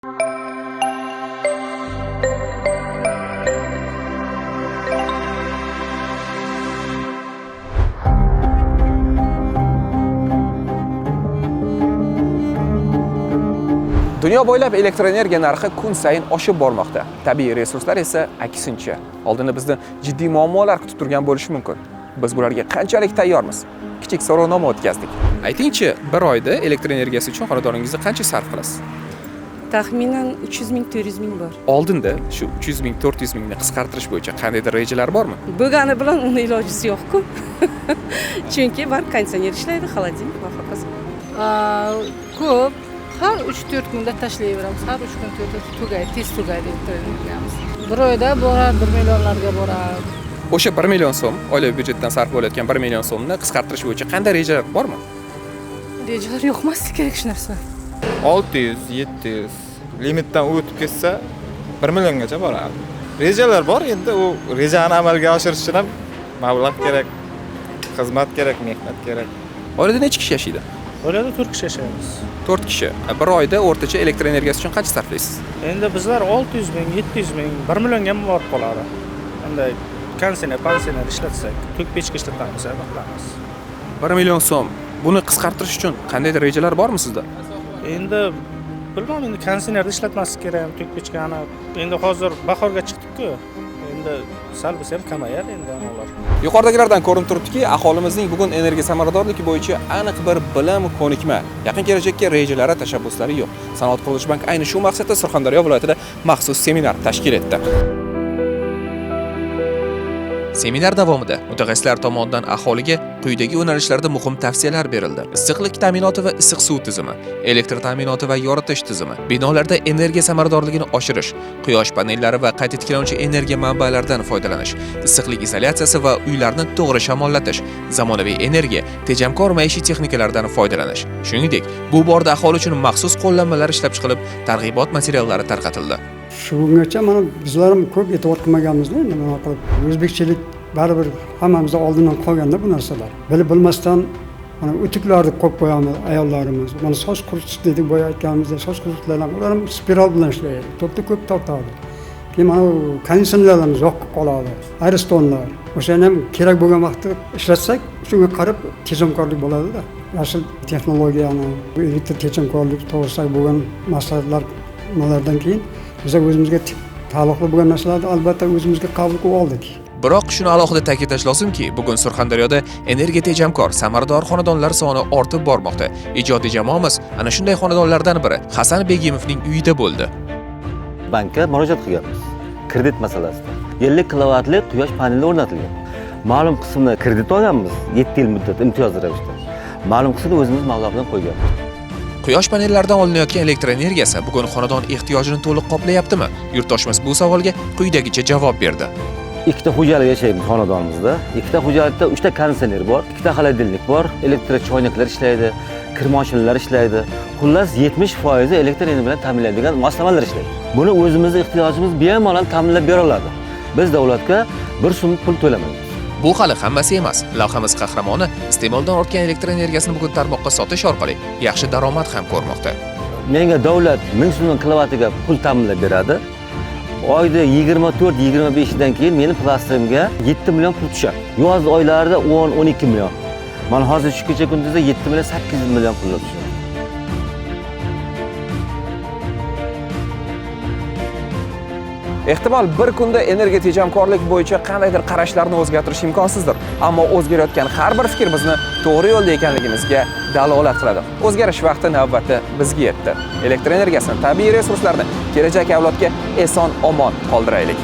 Dunyo bo'ylab elektr energiya narxi kun sayin oshib bormoqda. Tabiiy resurslar esa aksincha. Oldinda bizni jiddiy muammolar kutib turgan bo'lishi mumkin. Biz bularga qanchalik tayyormiz? Kichik so'rovnoma o'tkazdik. Aytingchi, bir oyda elektr energiyasi uchun xonadoningizda qancha sarf qilasiz? Taxminan 300 ming, 400 ming bor. Oldinda shu 300 ming, 400 mingni qisqartirish bo'yicha qandaydir rejalar bormi? Bo'lgani bilan uni ilojisi yo'q-ku. Chunki bor konditsioner ishlaydi, холодильник va hokazo. Ko'p, har 3-4 kunda tashlayveramiz. Har 3 kun 4 tugaydi, tez tugaydi elektr energiyamiz. Bir oyda boradi, 1 millionlarga boradi. O'sha 1 million so'm oila byudjetidan sarf bo'layotgan 1 million so'mni qisqartirish bo'yicha qanday rejalar bormi? Rejalar yo'qmasligi kerak shu narsa. 600, 700 limitdan o'tib ketsa 1 milliongacha boradi. Rejalar bor, endi u rejani amalga oshirish uchun ham mablag' kerak, xizmat kerak, mehnat kerak. Oilada necha kishi yashaydi? Oilada 4 kishi yashaymiz. 4 kishi. Bir oyda o'rtacha elektr energiyasi uchun qancha sarflaysiz? Endi bizlar 600 ming, 700 ming, 1 millionga ham borib qoladi. Unday konditsioner, pansioner ishlatsak, tok pechka ishlatamiz, qilamiz. 1 million so'm. Buni qisqartirish uchun qandaydir rejalar bormi sizda? Endi bilmadim, endi konditsionerni ishlatmaslik kerak, tok pechkani. Endi hozir bahorga chiqdik-ku. Endi sal bo'lsa ham kamayar endi ular. Yuqoridagilardan ko'rinib turibdiki, aholimizning bugun energiya samaradorligi bo'yicha aniq bir bilim, ko'nikma, yaqin kelajakka rejalari, tashabbuslari yo'q. Sanoat qurilish banki ayni shu maqsadda Surxondaryo viloyatida maxsus seminar tashkil etdi. Seminar davomida mutaxassislar tomonidan aholiga quyidagi yo'nalishlarda muhim tavsiyalar berildi. Issiqlik ta'minoti va issiq suv tizimi, elektr ta'minoti va yoritish tizimi, binolarda energiya samaradorligini oshirish, quyosh panellari va qayta tiklanuvchi energiya manbalaridan foydalanish, issiqlik izolyatsiyasi va uylarni to'g'ri shamollatish, zamonaviy energiya, tejamkor maishiy texnikalardan foydalanish. Shuningdek, bu borada aholi uchun maxsus qo'llanmalar ishlab chiqilib, targ'ibot materiallari tarqatildi. Shungacha mana bizlar ham ko'p e'tibor qilmaganmizda, endi bunaqa qilib o'zbekchilik baribir hammamizda oldindan qolganda bu narsalar. Bilib bilmasdan mana utuklarni qo'yib qo'yamiz ayollarimiz. Mana soch quritish dedik boya aytganimizdek, soch quritishlar ham ular ham spiral bilan ishlaydi. Tokda ko'p tortadi. Keyin mana konditsionerlarimiz yoqib qoladi. Aristonlar. O'shani ham kerak bo'lgan vaqtda ishlatsak, shunga qarab tejamkorlik bo'ladida. Yashil texnologiyani, elektr tejamkorlik to'g'risidagi bo'lgan maslahatlar nimalardan keyin biz o'zimizga taalluqli bo'lgan narsalarni albatta o'zimizga qabul qilib oldik. Biroq shuni alohida ta'kidlash lozimki, bugun Surxondaryoda energiya tejamkor, samarador xonadonlar soni ortib bormoqda. Ijodiy jamoamiz ana shunday xonadonlardan biri Hasan Begimovning uyida bo'ldi. Bankka murojaat qilganmiz kredit masalasida. 50 kilovatli quyosh paneli o'rnatilgan. Ma'lum qismini kredit olganmiz 7 yil muddat imtiyozli ravishda. Ma'lum qismini o'zimiz mablag' bilan qo'yganmiz. Quyosh panellaridan olinayotgan elektr energiyasi bugun xonadon ehtiyojini to'liq qoplayaptimi? Yurtdoshimiz bu savolga quyidagicha javob berdi. Ikkita xo'jalik yashaymiz xonadonimizda. Ikkita xo'jalikda 3 ta konditsioner bor, 2 ta холодильник bor, elektr choynaklar ishlaydi, kir mashinalar ishlaydi. Xullas 70% elektr energiya bilan ta'minlaydigan moslamalar ishlaydi. Buni o'zimizni ehtiyojimiz bemalol ta'minlab bera oladi. Biz davlatga 1 so'm pul to'lamaymiz. Bu hali hammasi emas. Lavhamiz qahramoni iste'moldan ortgan elektr energiyasini bugun tarmoqqa sotish orqali yaxshi daromad ham ko'rmoqda. Menga davlat 1000 so'mdan kilovatiga pul ta'minlab beradi. Oyda 24-25 dan keyin meni plasterimga 7 million pul tushadi. Yoz oylarida 10-12 million. Mana hozir shu kecha kunduzda 7 million 800 million pul tushadi. Ehtimol bir kunda energiya tejamkorlik bo'yicha qandaydir qarashlarni o'zgartirish imkonsizdir. Ammo o'zgarayotgan har bir fikr bizni to'g'ri yo'lda ekanligimizga dalolat qiladi. O'zgarish vaqti navbati bizga yetdi. Elektr energiyasini, tabiiy resurslarni kelajak avlodga eson omon qoldiraylik.